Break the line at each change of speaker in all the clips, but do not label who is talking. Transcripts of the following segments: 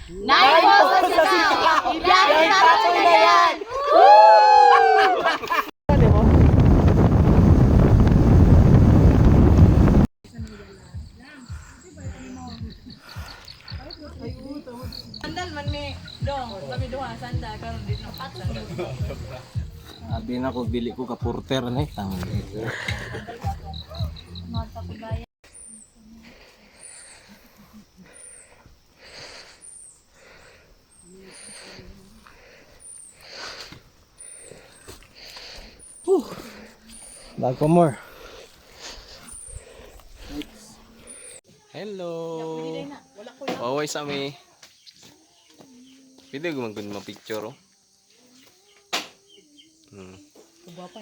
Nine Falls sa Sicao! Ibiyahe natin na yan!
Sandal man mi dong, kami duha sandal karon di na sandal.
Abi na ko dili ko ka porter na eh. Tama. Whew. Bag pa more. Hello. Waway sa mi. Pwede ko man picture oh.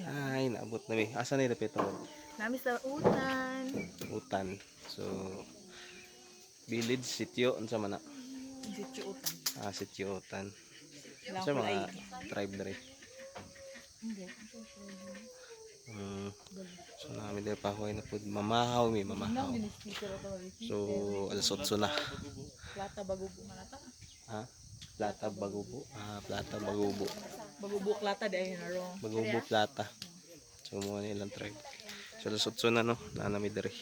Ay, naabot na mi. Asa na yung dapit ako?
Nami sa utan.
Utan. So, village, sitio, unsa man na?
Sitio utan.
Ah, sitio Utan. Unsa mga tribe dere? So, nami dere pahuway na pud mamahaw mi, mamahaw. So, alas 8 na.
Plata bagubo man ata.
Ha? Plata Bagubo. Ah, Plata Bagubo.
Bagubo klata dahil na wrong.
Bagubo Plata. So, mo na ilang tribe. So, alas 8 na, no? Naanami dere.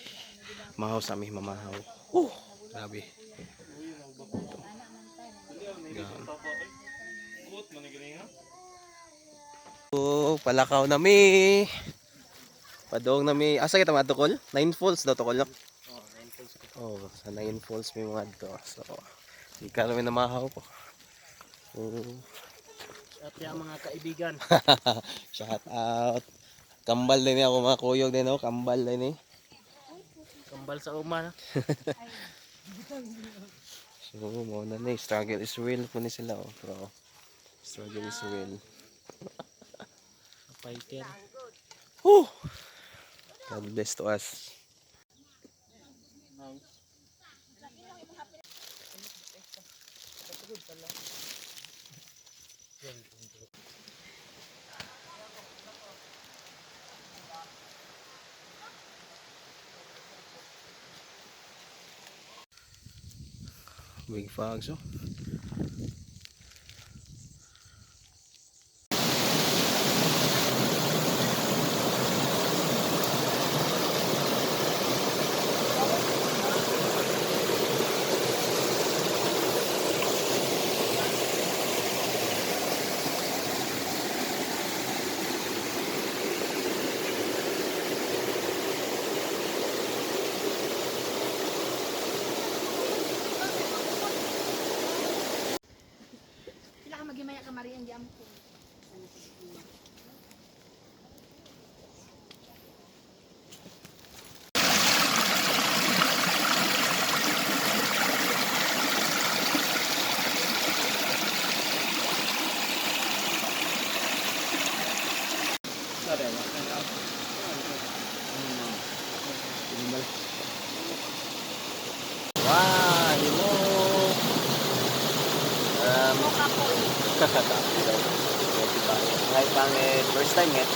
Mahaw sa mi, mamahaw. Grabe. Ito. Gan. Oh, palakaw na mi. Padong na mi. Asa kita mga tukol? Nine Falls daw tukol, no? Oh, sa Nine Falls may mga dito. So, di ka namin namahaw po. Oh.
At yung mga kaibigan.
Shout out. Kambal din ako mga kuyog din ako. Kambal din eh.
Kambal sa uma. No?
So, mo na ni. Struggle is real po ni sila. Oh. Pero, struggle is real.
Fighter.
Whew! God bless to us. Big fogs, oh.
Sila ka magimaya ka Marian Jam ko.
Wow, hello. Kakakapi daw. Hi, pangit. First time, eh.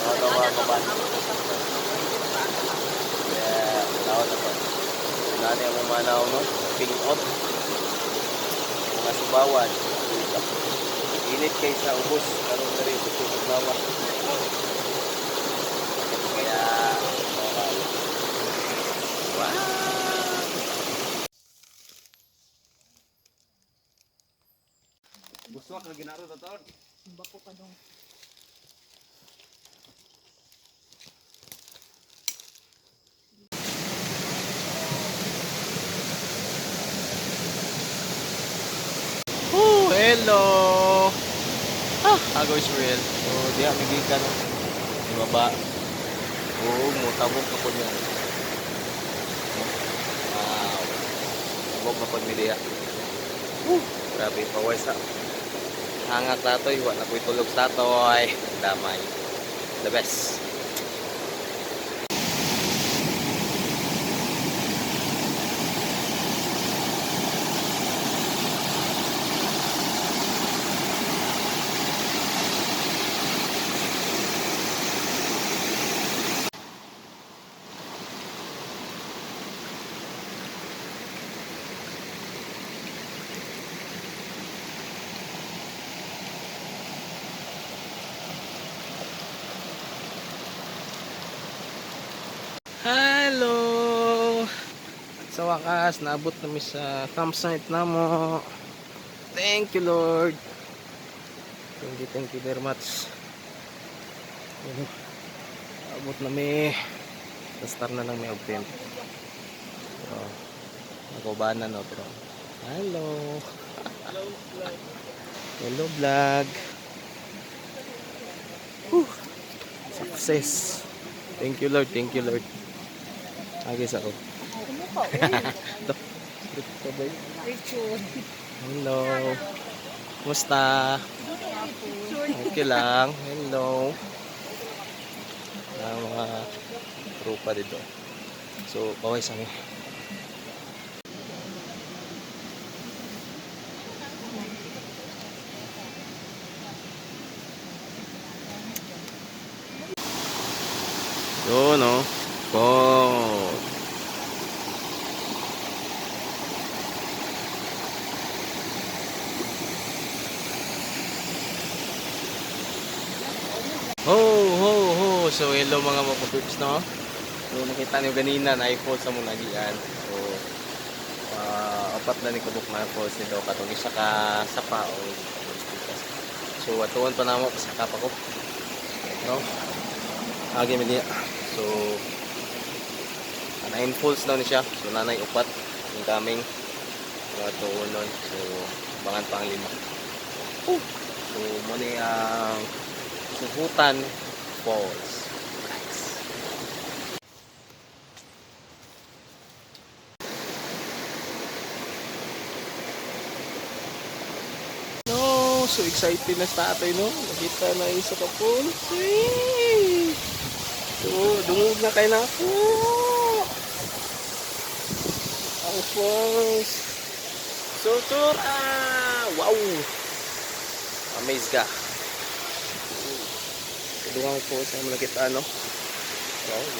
Mga mga kaban. Yeah, tao na ba? Nani ang manaw, no? Pingot. Mga subawan. Init kay sa ubos. Karoon na rin sa subawa. Kaya, okay. Wow!
Buswak lagi naro taon.
Bako pa dong.
Woo! Hello! Ah, Ago is real. So, diya, may ka no? Di ba? Oo, mutabok na po niya. Wow. Tabok na po ni diya. Woo! Grabe, paway sa hangak tatoy. Wala ko'y tulog sa tatoy. Damay. The best. Sa wakas, naabot nami sa campsite namo. Thank you, Lord. Thank you very much. Yun. Abot nami. Sa star na lang may og tent. Pero, nagubana no, pero hello. Hello vlog. Whew. Success. Thank you, Lord. Thank you, Lord. Agis ako. Hello. Kumusta? Okay lang. Hello. Ang mga tropa dito. So, baway sa amin. Yun, no? Oh. Ho, ho, ho. So, hello mga mga no? So, nakita niyo ganina na falls sa muna diyan. So, apat na ni kabuk na falls nito katong isa ka sapa o so, atuon pa namo sa kapa ko. No? Agi mi diya. So, nine falls na ni siya. So, nanay upat yung kaming mga tuonon. So, bangan pa ang lima. So, mo ni ang Suhutan Falls. Nice. No, so excited na sa tatay, no? Nakita na yung isa ka falls. Eh! So, dungog na kayo na ako. Ang falls. Sutura! Wow! Amaze ka. Tulungan ko sa mga nakita, no?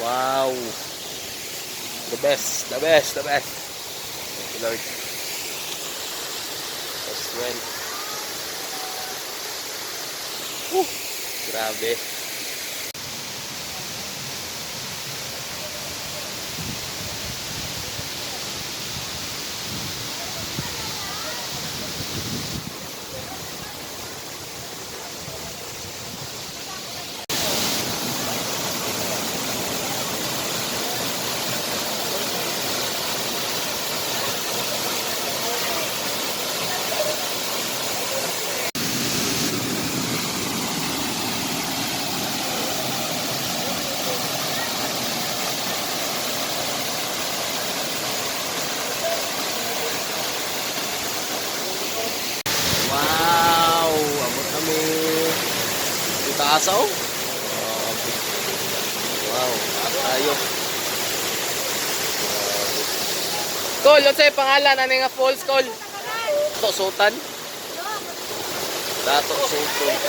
Wow! The best, the best, the best. Thank you, Lord. Best friend. Woo! Grabe. Wow! Abot kami. Itaas oh. Grabe. Wow, taas tayo. Grabe. Kol, ano sa'yo pangalan? Ano nga falls, Kol? Dato Sultan? Dato Sultan.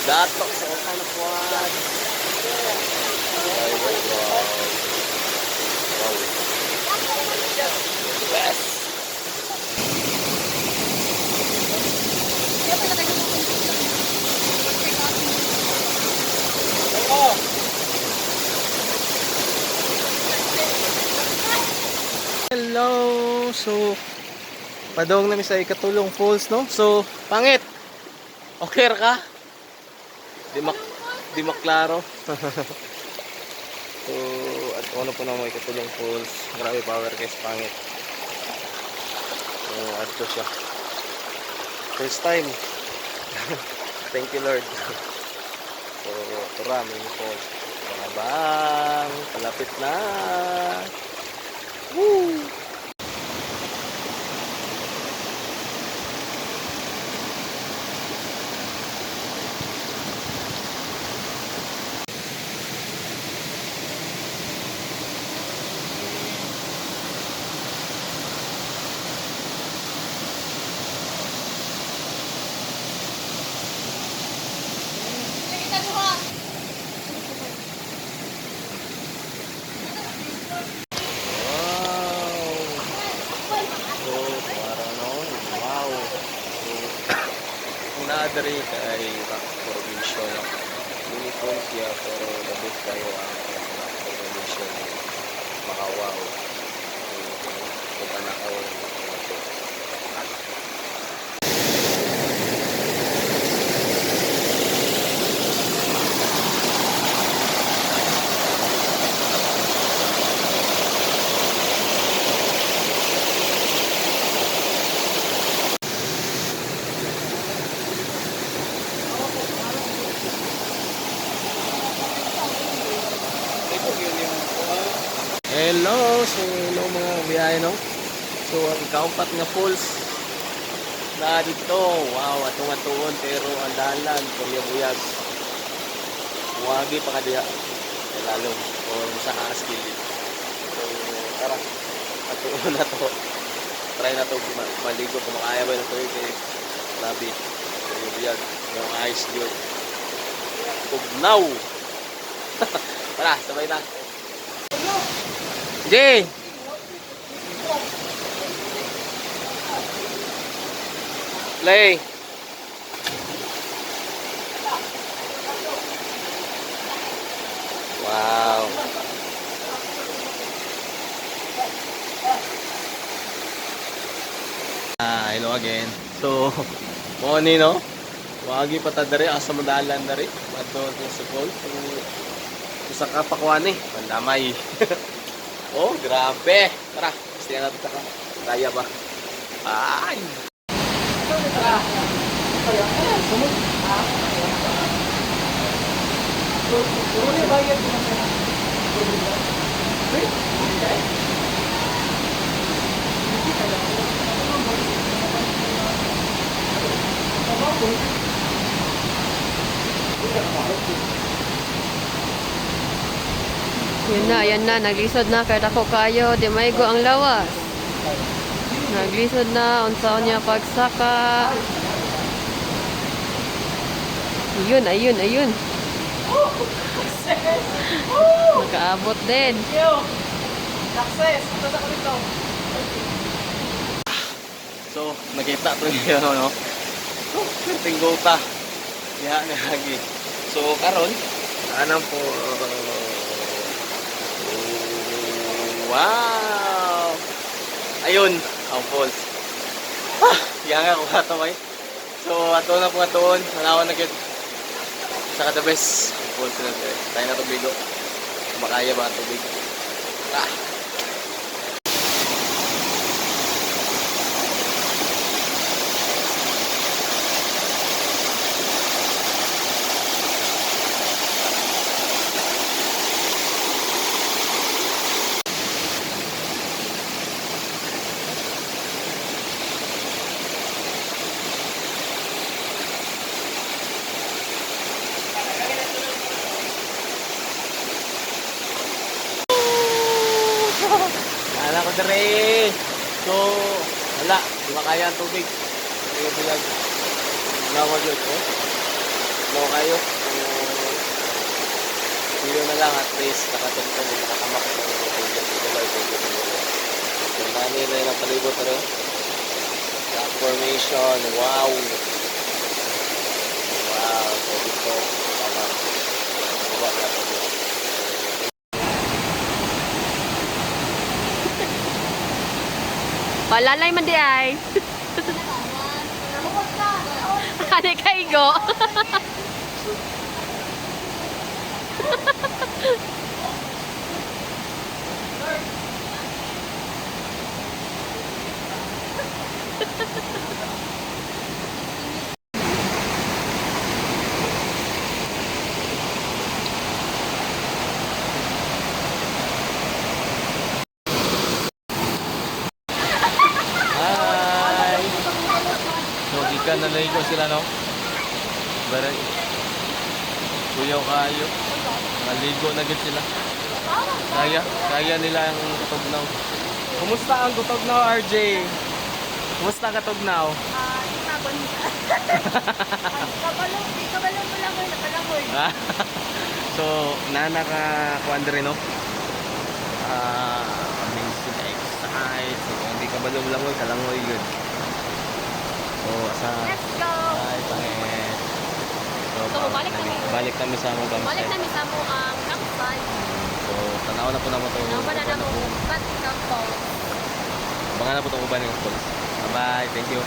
Dato Sultan of what? Ay, wow. Wow. Best! Hello! So, padong namin sa Ikatulong Falls, no? So, pangit! Okay ra ka? Di maklaro. So, at ano po na mga Ikatulong Falls. Grabe power kay sa pangit. So, adto siya. First time. Thank you, Lord. So, tura, may falls. Bang, palapit na. Woo! Wow! So, para no? Wow! So, kung naadari kay rock formation, no? Uniform siya, pero the best kayo ang rock formation. Maka wow. Tanaw. Hello! So, hello mga biyahe, no? So, ang kaupat nga falls na dito. Wow, atong atuon pero ang dalan, buyag-buyag. Wagi pa kadiya. Lalom or sa kaas gilid. So, tara. Atuon na to. Try na to maligo kung makaya ba yung tubig eh. Grabe. Buyag-buyag. Yung ice yun. Tugnaw! Tara, sabay na. Jay! Play! Wow! Ah, hello again. So, mo ni no? Wagi pa ta diri asa mo dalan diri. Padto sa fall. So, usa ka pakuan eh, pandamay. Oh, grabe. Tara, gusto natin ka. Kaya ba? Ay!
Yun na, yan na. Naglisod na. Kahit ako kayo, di maigo ang lawas. Naglisod na. Unsaon niya pagsaka. Ayun, ayun, ayun. Nakaabot din.
Yo! Success! Punta sa dito.
So, nakita to yung ano, no? Oh, perting ta. Diha nga lagi. So, karon, anang po. Wow! Ayun, ang falls. Ah, diha nga kuha to may. So, ato na po atoon. Hanawan na gyud. Sa the best. Falls na dire. Tayo na tubigo. Makaya ba ang tubig? Ah! Wala ko dire. So, wala. Di makaya ang tubig. Kaya bilag. Nawa yun, oh. Nawa kayo. So, yun na lang at least nakatungtong nakakamak sa mga tubig. Ito ba, ito ito ito. So, nani na yung palibot na rin. Rock formation. Wow! Wow. So, dito. Tama. Baba na ito.
Palalay man di ay. Ane kaigo.
Hi! So, gikan na naligo sila, no? Bara, kuyaw kayo. Maligo na gid sila. Kaya, kaya nila ang katugnaw. Kumusta ang katugnaw, RJ? Kumusta ang katugnaw?
Ah, kabalo, kabalo mo lang ko, nakalangoy.
Ah, so, nana ka kuan diri, no? Ah, amazing exercise. So, kung hindi ka ba langoy, kalangoy yun. So, sa
Let's go.
Ay, pangit. So,
So, balik kami.
Balik kami sa among
Balik
campsite.
na mi sa mo ang campsite.
So, tanaw na po naman ito.
Naman na namo Batcam Falls.
Abangan na po itong uban ng falls. Bye-bye. Thank you.